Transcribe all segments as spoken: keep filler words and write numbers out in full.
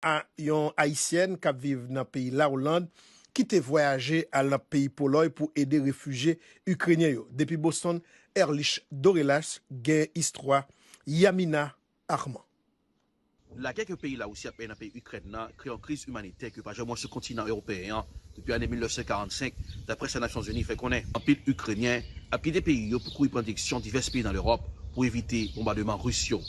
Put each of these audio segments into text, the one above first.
a yon Ayisyèn k ap viv nan peyi Lawoland ki te vwayaje al nan peyi Polòy pou ede refijye ikrenyen yo. Depi Boston, Erlich Dorelas gen istwa Yamina Arman. Lagè ke peyi Larisi ap mennen nan peyi Ikrèn nan kreye yon kriz imanitè ke pa janm wè sou kontinan ewopeyen an depi ane mil nèf san karannsenk, daprè sa Nasyonzini fè konnen. Anpil Ikrenyen ap kite peyi yo pou kouri pran direksyon divès peyi nan Lewòp pou evite bonbademan Ris yo.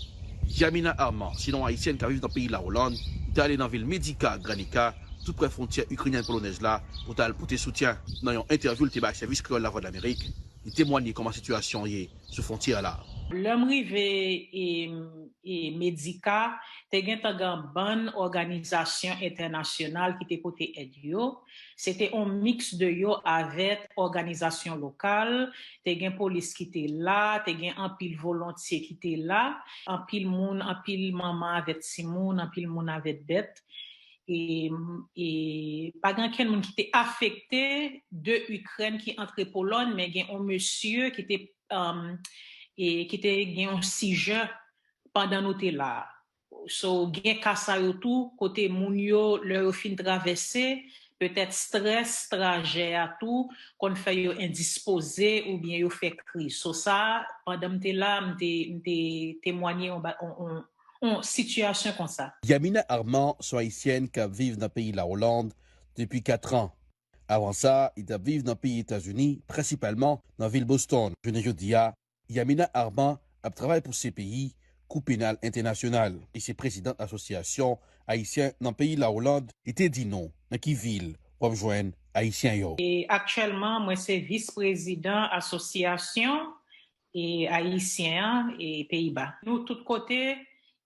Yamina Arman se yon Ayisyèn k ap viv nan peyi Lawoland, li te ale nan vil Medika Granica, tou prè fwontyè ikrenyèn polonèz la, pou t al pote soutyen. Nan yon entèvyou li te bay sèvis kreyòl Lavwadlamerik, li temwanye kòman sitiyasyon an ye sou fwontyè la. Lè m rive e, e Medika, te gentan gen bann òganizasyon entènasyonal ki te pote èd yo. Se te yon miks de yo avèk òganizasyon lokal, te gen polis ki te la, te gen anpil volontye ki te la, anpil moun, anpil manman avèk timoun, anpil moun avèk bèt. E, e pa gen ankenn moun ki te afekte de Ikrèn ki antre Polòn, men gen yon mesye ki te, um, e ki te gen yon sijè pandan nou te la a. So, gen ka sa yo tou, kote moun yo, lè yo fin travèse, petèt strès trajè a tou konn fè yo endispoze oubyen yo fè kriz. So, sa, pandan m te la, m te, m te temwanye yon ba-, yon, yon, yon sitiyasyon konsa. Yamina Arman se yon Ayisyèn k ap viv nan peyi Lawoland depi kat an. Avan sa, li t ap viv nan peyi Etazini, prensipalman nan vil Boston. Jounen jodi a, Yamina Arman ap travay pou C P I, Kou Penal Entènasyonal, e se prezidant Asosyasyon Ayisyen nan peyi Lawoland. Li te di nou nan ki vil w ap jwenn Ayisyen yo. E aktyèlman, mwen se vis prezidan Asosyasyon e Ayisyen an e Peyiba. Nou tout kote,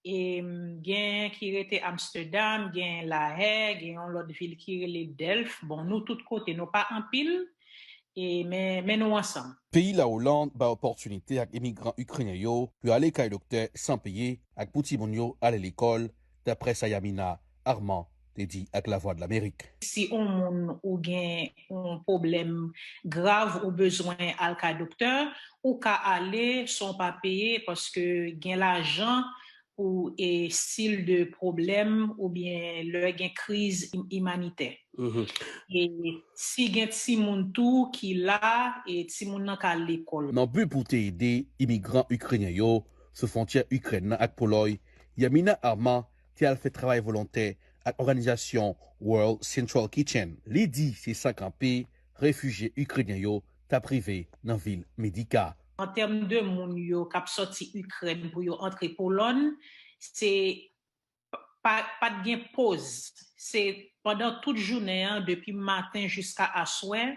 e, m, gen ki rete Amsterdam, gen Lahè, gen yon lòt vil ki rele Delft. Bon, nou tout kote, nou pa anpil, e, men, men nou ansanm. Peyi Lawoland bay opòtinite ak imigran ikrenyen yo pou yo ale kay doktè san peye ak pou timoun yo ale lekòl, daprè sa Yamina Arman te di ak Lavwadlamerik. Si yon moun ou gen yon pwoblèm grav ou bezwen al kay doktè, ou ka ale san w pa peye paske gen lajan pou, e, stil de pwoblèm oubyen lè gen kriz im-, imanitè. Mhm. E si gen timoun tou ki la, e timoun nan ka al lekòl. Nan bi pou te ede imigran ikrenyen yo sou fwontyè Ikrèn nan ak Polòy, Yamina Arman te al fè travay volontè ak òganizasyon World Central Kitchen. Li di se san kanpe refijye ikrenyen yo t ap rive nan vil Medika. An tèm de moun yo k ap sòti Ikrèn pou yo antre Polòn, se pa, pa t gen poz. Se pandan tout jounen an, depi maten jiska aswè,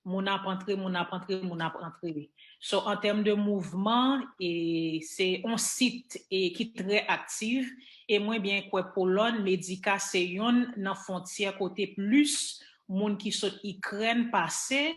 moun ap antre, moun ap antre, moun ap antre. So, an tèm de mouvman, e se yon sit, e, ki trè aktif, e mwen byen kwè Polòn, Medika se yonn nan fwontyè kote plis moun ki sot Ikrèn pase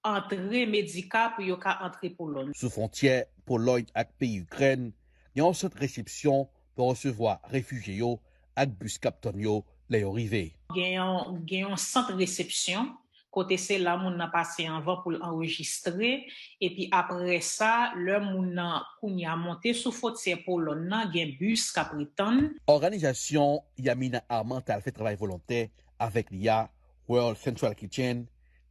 antre Medika pou yo ka antre Polòn. Sou fwontyè Polòy ak peyi Ikrèn, gen yon sant resepsyon pou resevwa refijye yo ak bis k ap tann yo lè yo rive. Gen yon, gen yon sant resepsyon kote se la moun nan pase anvan pou l anrejistre, epi apre sa, lè moun nan kounye a monte sou fwontyè Polòn nan, gen bis k ap ret tann. Òganizasyon Yamina Arman t al fè travay volontè avèk li a, World Central Kitchen,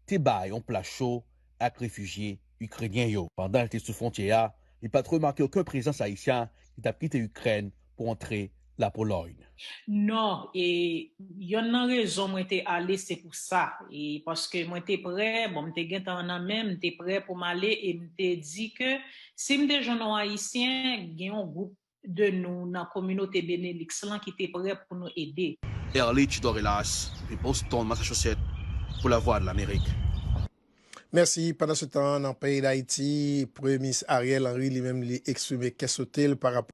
te bay yon pla cho ak refijye ikrenyen yo. Pandan l te sou fwontyè a, li pa t remake okenn prezans ayisyen ki t ap kite Ikrèn pou antre Lapolòy. Non, e yonn nan rezon mwen te ale, se pou sa. E paske mwen te prè, bon, m te gentan nan men, m te prè pou m ale, e m te di ke si m te jwenn yon Ayisyen, gen yon gwoup de nou nan kominote Benelux lan ki te prè pou nou ede. Erlich Dorelas, depi Boston, Massachusetts, pou Lavwadlamerik. Mèsi. Pandansetan, nan peyi Dayiti, Premye Minis Ariel Henry, li menm, li eksprime kè sote l pa rapò